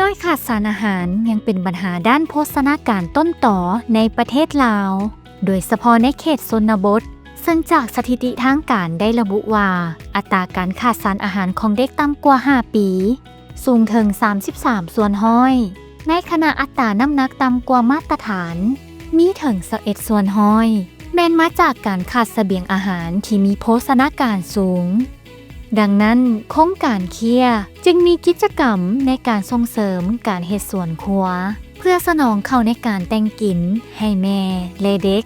ໂດຍຂາດສານອາຫານຍັງເປັນບັນຫາດ້ານໂພຊະນາການຕົ້ນຕໍໃນປະເທດລາວ, ໂດຍສະເພາະໃນເຂດຊົນນະບົດ, ເຊິ່ງຈາກສະຖິຕິທາງການໄດ້ລະບຸວ່າ ອັດຕາການຂາດສານອາຫານຂອງເດັກຕ່ຳກວ່າຫ້າປີ ສູງເຖິງສາມສິບສາມສ່ວນຮ້ອຍ, ໃນຂະນະອັດຕານ້ຳໜັກຕ່ຳກວ່າມາດຕະຖານມີເຖິງຊາວເອັດສ່ວນຮ້ອຍ ແມ່ນມາຈາກການຂາດສະບຽງອາຫານທີ່ມີໂພຊະນາການສູງ. ດັ່ງນັ້ນ, ໂຄງການເຄຍຈຶ່ງມີກິດຈະກຳໃນການສົ່ງເສີມການເຮັດສວນຄົວ ເພື່ອສະໜອງເຂົ້າໃນການແຕ່ງກິນໃຫ້ແມ່ ແລະ ເດັກ.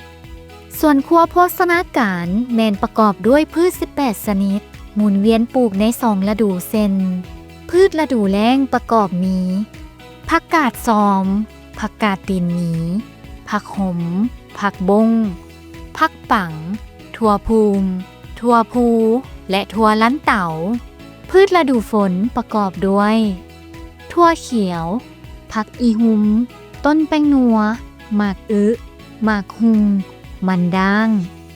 ສວນຄົວໂພຊະນາການແມ່ນປະກອບດ້ວຍພືດສິບແປດຊະນິດ, ໝູນວຽນປູກໃນສອງລະດູ ເຊັ່ນ ພືດລະດູແລ້ງປະກອບມີ ຜັກກາດຊອມ, ຜັກກາດຕີນໝີ, ຜັກຫົມ, ຜັກບົ້ງ, ຜັກປັງ, ຖົ່ວພູມ, ຖົ່ວພູ ແລະ ຖົ່ວລັນເຕົາ. ພືດລະດູຝົນປະກອບດ້ວຍ ຖົ່ວຂຽວ, ຜັກອີ່ຮຸ່ມ, ຕົ້ນແປ້ງນົວ, ໝາກອຶ, ໝາກຫຸ່ງ, ມັນດ້າງ,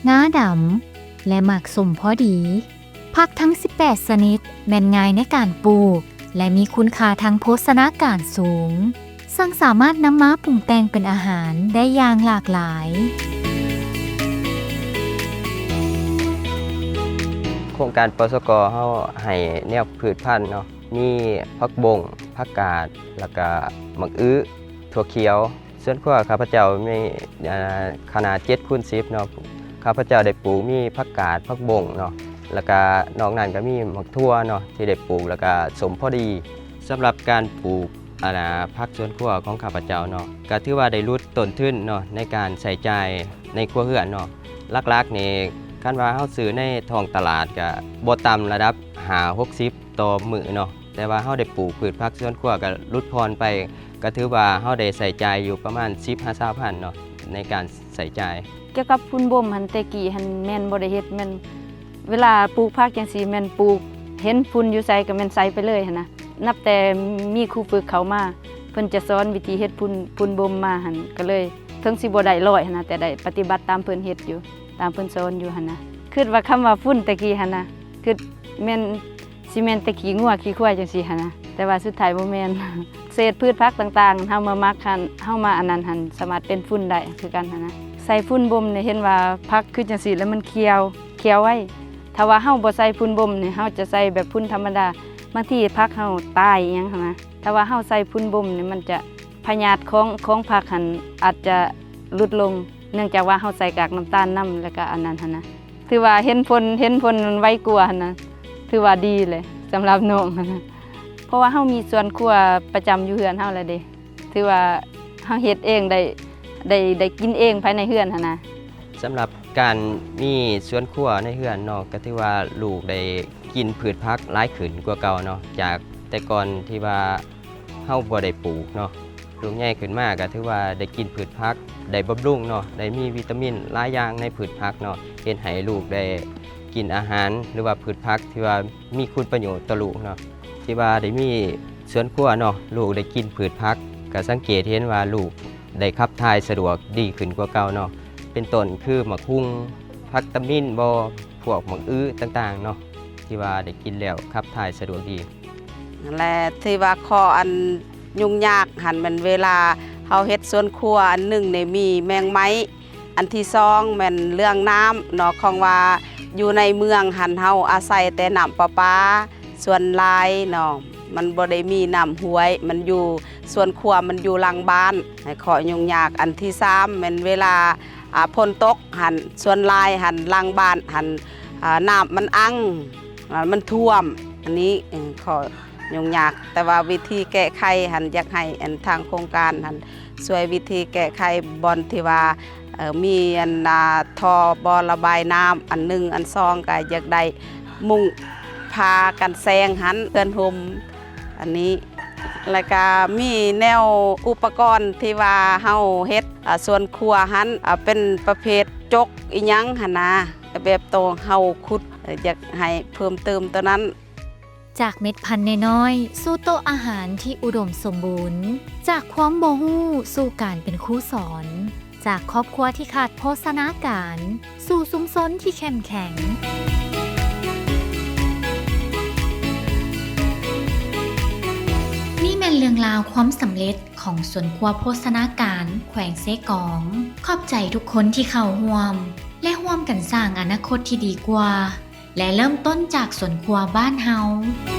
ງາດຳ ແລະ ໝາກສົ້ມພໍດີ. ຜັກທັງສິບແປດຊະນິດແມ່ນງ່າຍໃນການປູກ ແລະ ມີຄຸນຄ່າທາງໂພຊະນາການສູງ, ເຊິ່ງສາມາດນຳມາປຸງແຕ່ງເປັນອາຫານໄດ້ຢ່າງຫຼາກຫຼາຍ. ໂຄງການ ປສກ ເຮົາໃຫ້ແນວພືດພັນເນາະ ມີຜັກບົ້ງ, ຜັກກາດ, ແລ້ວກະໝາກອຶ, ຖົ່ວຂຽວ. ສວນຄົວຂ້າພະເຈົ້າມີ ເອີ ຂະໜາດເຈັດຄູນສິບເນາະ, ຂ້າພະເຈົ້າໄດ້ປູກມີຜັກກາດ, ຜັກບົ້ງເນາະ ແລ້ວກະນອກນັ້ນກະມີໝາກຖົ່ວເນາະ ທີ່ໄດ້ປູກ ແລ້ວກະສົ້ມພໍດີ. ສຳລັບການປູກ ອັນນ່າ ຜັກສວນຄົວຂອງຂ້າພະເຈົ້າເນາະ ກະຖືວ່າໄດ້ຫຼຸດຕົ້ນທຶນເນາະ ໃນການໃຊ້ຈ່າຍໃນຄົວເຮືອນເນາະ. ຫຼັກໆນີ້ ຄັນວ່າເຮົາຊື້ໃນທ້ອງຕະຫຼາດ ກະບໍ່ຕ່ຳລະດັບຫ້າຫົກສິບຕໍ່ມື້ເນາະ. ແຕ່ວ່າເຮົາໄດ້ປູກພືດຜັກສວນຄົວກະຫຼຸດຜ່ອນໄປ, ກະຖືວ່າເຮົາໄດ້ໃຊ້ຈ່າຍຢູ່ປະມານສິບຫາຊາວພັນເນາະ ໃນການໃຊ້ຈ່າຍ. ກ່ຽວກັບຝຸ່ນບົ່ມຫັ້ນ ແຕ່ກີ້ຫັ້ນແມ່ນບໍ່ໄດ້ເຮັດ, ແມ່ນເວລາປູກຜັກຈັ່ງຊີ້ ແມ່ນປູກ ເຫັນຝຸ່ນຢູ່ໃສກະແມ່ນໃສ່ໄປເລີຍຫັ້ນນະ. ນັບແຕ່ມີຄູຝຶກເຂົ້າມາ ເພິ່ນຈະສອນວິທີເຮັດຝຸ່ນ, ຝຸ່ນບົ່ມມາຫັ້ນ ກະເລີຍ ເຖິງຊິບໍ່ໄດ້ຮ້ອຍຫັ້ນນະ ແຕ່ໄດ້ປະຕິບັດຕາມເພິ່ນເຮັດຢູ່, ຕາມເພິ່ນສອນຢູ່ຫັ້ນນະ. ຄຶດວ່າຄຳວ່າຝຸ່ນແຕ່ກີ້ຫັ້ນນະ ຄຶດແມ່ນ ຊິແມ່ນແຕ່ຂີ້ງົວຂີ້ຄວາຍຈັ່ງຊີ້ຫັ້ນນະ, ແຕ່ວ່າສຸດທ້າຍບໍ່ແມ່ນ. ເສດພືດຜັກຕ່າງໆ ເຮົາມາໝັກຫັ້ນ ເຮົາມາອັນນັ້ນຫັ້ນ ສາມາດເປັນຝຸ່ນໄດ້ຄືກັນຫັ້ນນະ. ໃສ່ຝຸ່ນບົ່ມນີ້ ເຫັນວ່າຜັກຄືຈັ່ງຊີ້ແລ້ວມັນຂຽວ, ຂຽວໄວ. ຖ້າວ່າເຮົາບໍ່ໃສ່ຝຸ່ນບົ່ມນີ້ ເຮົາຈະໃສ່ແບບຝຸ່ນທຳມະດາ ບາງທີຜັກເຮົາຕາຍອີ່ຫຍັງຫັ້ນນະ. ຖ້າວ່າເຮົາໃສ່ຝຸ່ນບົ່ມນີ້ ມັນຈະ ພະຍາດຂອງ, ຂອງຜັກຫັ້ນອາດຈະຫຼຸດລົງ ເນື່ອງຈາກວ່າເຮົາໃສ່ກາກນ້ຳຕານນຳ ແລ້ວກະອັນນັ້ນຫັ້ນນະ. ຖືວ່າເຫັນຜົນ, ເຫັນຜົນໄວກວ່າຫັ້ນນະ, ຖືວ່າດີເລີຍສຳລັບນ້ອງຫັ້ນນະ. ເພາະວ່າເຮົາມີສວນຄົວປະຈຳຢູ່ເຮືອນເຮົາແລ້ວເດ້, ຖືວ່າເຮົາເຮັດເອງໄດ້, ໄດ້, ໄດ້ກິນເອງພາຍໃນເຮືອນຫັ້ນນະ. ສຳລັບການມີສວນຄົວໃນເຮືອນເນາະ ກະຖືວ່າລູກໄດ້ກິນພືດຜັກຫຼາຍຂຶ້ນກວ່າເກົ່າເນາະ, ຈາກແຕ່ກ່ອນທີ່ວ່າ ເຮົາບໍ່ໄດ້ປູກເນາະ, ລູກໃຫຍ່ຂຶ້ນມາກະຖືວ່າໄດ້ກິນພືດຜັກ, ໄດ້ບຳລຸງເນາະ, ໄດ້ມີວິຕາມິນຫຼາຍຢ່າງໃນພືດຜັກເນາະ, ເຮັດໃຫ້ລູກໄດ້ກິນອາຫານ ຫຼືວ່າພືດຜັກທີ່ວ່າມີຄຸນປະໂຫຍດຕໍ່ລູກເນາະ. ທີ່ວ່າໄດ້ມີສວນຄົວເນາະ, ລູກໄດ້ກິນພືດຜັກ, ກະສັງເກດເຫັນວ່າລູກໄດ້ຂັບຖ່າຍສະດວກດີຂຶ້ນກວ່າເກົ່າເນາະ, ເປັນຕົ້ນຄືໝາກຫຸ່ງ, ຜັກຕຳນິນບໍ, ພວກໝາກອຶຕ່າງໆເນາະ ທີ່ວ່າໄດ້ກິນແລ້ວຂັບຖ່າຍສະດວກດີ. ແລະ ທີ່ວ່າຂໍ້ອັນຫຍຸ້ງຍາກຫັ້ນ ແມ່ນເວລາເຮົາເຮັດສວນຄົວອັນໜຶ່ງນີ້ມີແມງໄມ້, ອັນທີສອງແມ່ນເລື່ອງນ້ຳເນາະ, ຂອງວ່າຢູ່ໃນເມືອງຫັ້ນ ເຮົາອາໄສແຕ່ນ້ຳປະປາ ສ່ວນຫຼາຍເນາະ, ມັນບໍ່ໄດ້ມີນ້ຳຫ້ວຍ, ມັນຢູ່ ສວນຄົວມັນຢູ່ຫຼັງບ້ານ. ໃນຂໍ້ຫຍຸ້ງຍາກອັນທີສາມແມ່ນເວລາ ອາ ຝົນຕົກຫັ້ນ ສ່ວນຫຼາຍຫັ້ນ ຫຼັງບ້ານຫັ້ນ ອາ ນ້ຳມັນອັ່ງ ອາ ມັນຖ້ວມ. ອັນນີ້ ເອີ ຂໍ້ຫຍຸ້ງຍາກ, ແຕ່ວ່າວິທີແກ້ໄຂຫັ້ນ ຢາກໃຫ້ ອັນ ທາງໂຄງການຫັ້ນ ຊ່ວຍວິທີແກ້ໄຂ ບ່ອນທີ່ວ່າ ເອີ ມີອັນ ອາ ທໍ່ບໍ່ລະບາຍນ້ຳອັນໜຶ່ງ, ອັນສອງກະຢາກໄດ້ມຸງຜ້າກັນແສງຫັ້ນ ເຮືອນຮົ່ມ ອັນນີ້ ແລ້ວກະມີແນວອຸປະກອນທີ່ວ່າເຮົາເຮັດ ອາ ສວນຄົວຫັ້ນ ອາ ເປັນປະເພດຈົກອີ່ຫຍັງຫັ້ນນາ, ແບບໂຕເຮົາຂຸດ ຢາກໃຫ້ເພີ່ມເຕີມໂຕນັ້ນ. ຈາກເມັດພັນນ້ອຍໆ ສູ່ໂຕະອາຫານທີ່ອຸດົມສົມບູນ, ຈາກຄວາມບໍ່ຮູ້ສູ່ການເປັນຄູສອນ, ຈາກຄອບຄົວທີ່ຂາດໂພຊະນາການ ສູ່ຊຸມຊົນທີ່ເຂັ້ມແຂງ. ນີ້ແມ່ນ ເລື່ອງລາວຄວາມສຳເລັດຂອງສວນຄົວໂພຊະນາການແຂວງເຊກອງ. ຂອບໃຈທຸກຄົນທີ່ເຂົ້າຮ່ວມ ແລະ ຮ່ວມກັນສ້າງອະນາຄົດທີ່ດີກວ່າ ແລະ ເລີ່ມຕົ້ນຈາກສວນຄົວບ້ານເຮົາ.